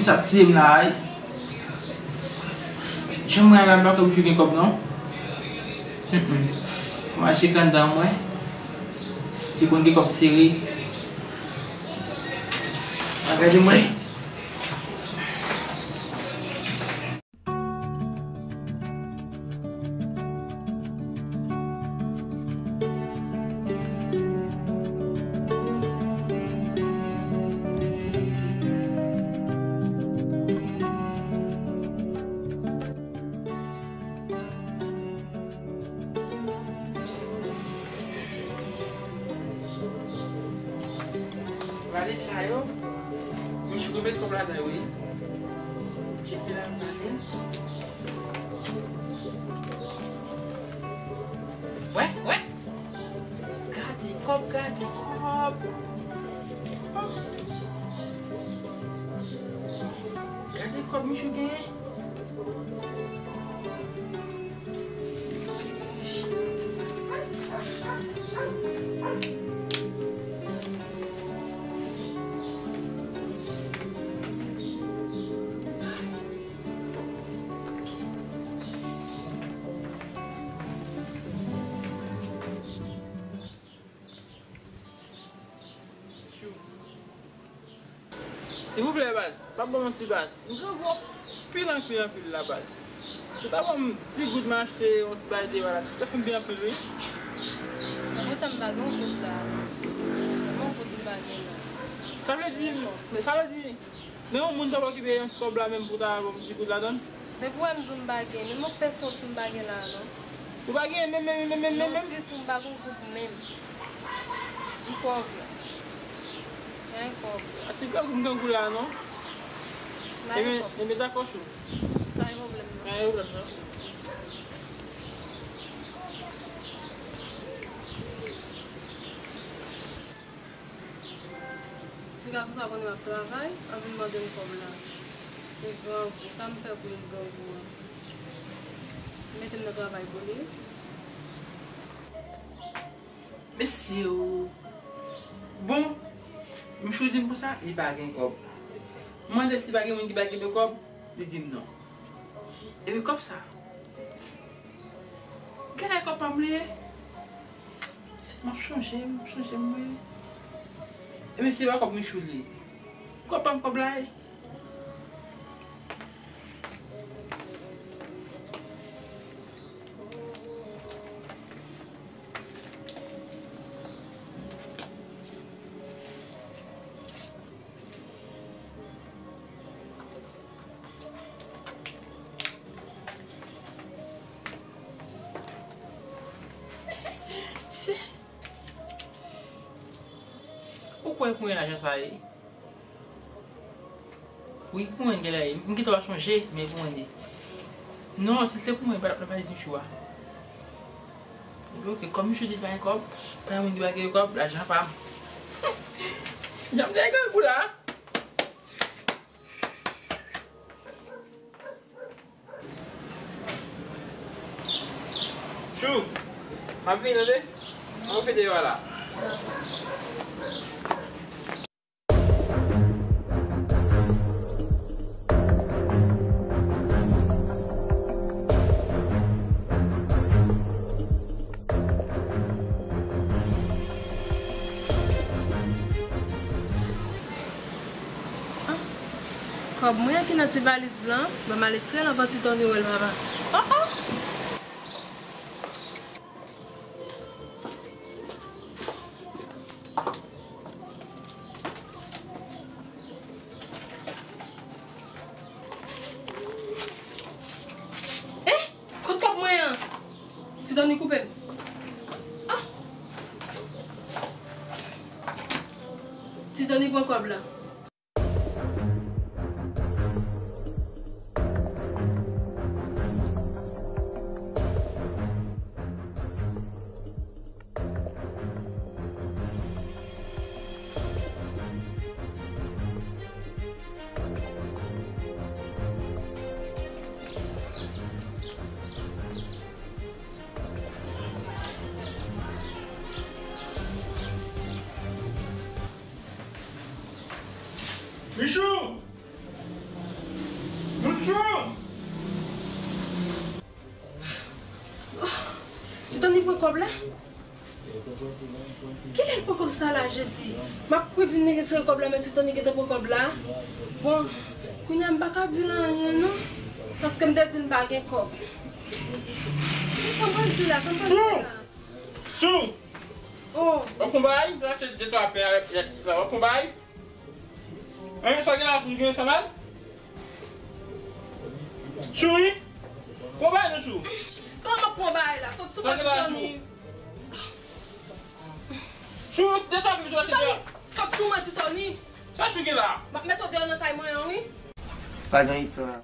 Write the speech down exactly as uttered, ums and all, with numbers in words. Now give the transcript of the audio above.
Sa tiye m la, ay. Jan mwen la, m pa kwè misye gen kòb, non. Mm, mm. Fò m al tcheke anndan mwen. Li konn gen kòb sere. Al gade mwen. Valiz sa yo, m chou met kòb ladan yo, wi. Ti fi la, m pale. Wè, wè. Gade kòb, gade kòb. Gade kòb misye genyen. Silvouplè, baz, pa ban m yon ti baz. M grangou anpil, anpil, anpil la, baz. Si w ta ban m ti goud, m achte yon ti bagay deyò la, sa fè m byen anpil, wi. Poutan m pa gen yon goud la. Menm yon goud m pa gen la. Sa vle di, men sa vle di, men yon moun ta okipe yon ti kòb la menm pou ta ban m ti goud ladan l? Depi w wè m di w m pa gen, menm yon peso tou m pa gen la, non. Ou pa gen menm, menm, menm, menm, menm, menm? Non, ditou, m pa gen goud menm. M pòv la. Gen kòb. A ti grangou m grangou la, non? M pa gen kòb. Enben, enben, dakò, chou. Pa gen pwoblèm, non. Pa gen pwoblèm, non. Ti gason sa konnen m ap travay, anvi mande m kòb la. Li grangou, sa m fè pou li grangou an? Mete m nan travay pou li. Mesye o. Bon, Michou di m konsa, li pa gen kòb. M mande si pa gen moun ki pa kenbe kòb, li di m non. Epi kòb sa, genlè kòb pa m li ye. M ap chanje, m ap chanje, mwen. E mesye pa kòb Michou li ye. Kòb pa m kòb la ye. Ou kwè pou mwen lajan sa ye? Wi, pou mwen genlè ye. M gentan pa chonje, men pou mwen ye. Non, si l te pou mwen, pa t ap nan valiz Michou a. Epi oke, kòm Michou di pa gen kòb, pa gen moun ki pa gen kòb, lajan pa m. Jan m te gen pou la. Chou, m ap vini, tande? Mwen fete yo a la. Kòb mwen ki nan ti valiz blan, ban m ale tire l anvan Ti Tony wè l, papa. Oh, oh! Eh! Kot kòb mwen an? Ti Tony koupe m. Ah! Ti Tony pran kòb la. Michou! Kòb la? Kilè l pran kòb sa la, Jezi? M ap previn li retire kòb la, men Titoni gentan pran kòb la. Bon, kounye a m pa ka di l anyen non, paske m te di l m pa gen kòb. Men sa m pral di la, sa m pral di la. Chou! Oh. W ap pran bagay? M te achte de twa pen avèk, w ap pran bagay? Hein, sa gen la pou gen sa mal? Chou, wi. Pran bagay non, Chou. Kòman pran bagay la? Sot sou mwen, Titoni. Chou, de twa pen, Titoni. Sot sou mwen, Titoni. Sa Chou gen la? M ap mete w deyò nan kay mwen an, wi. Pa gen istwa.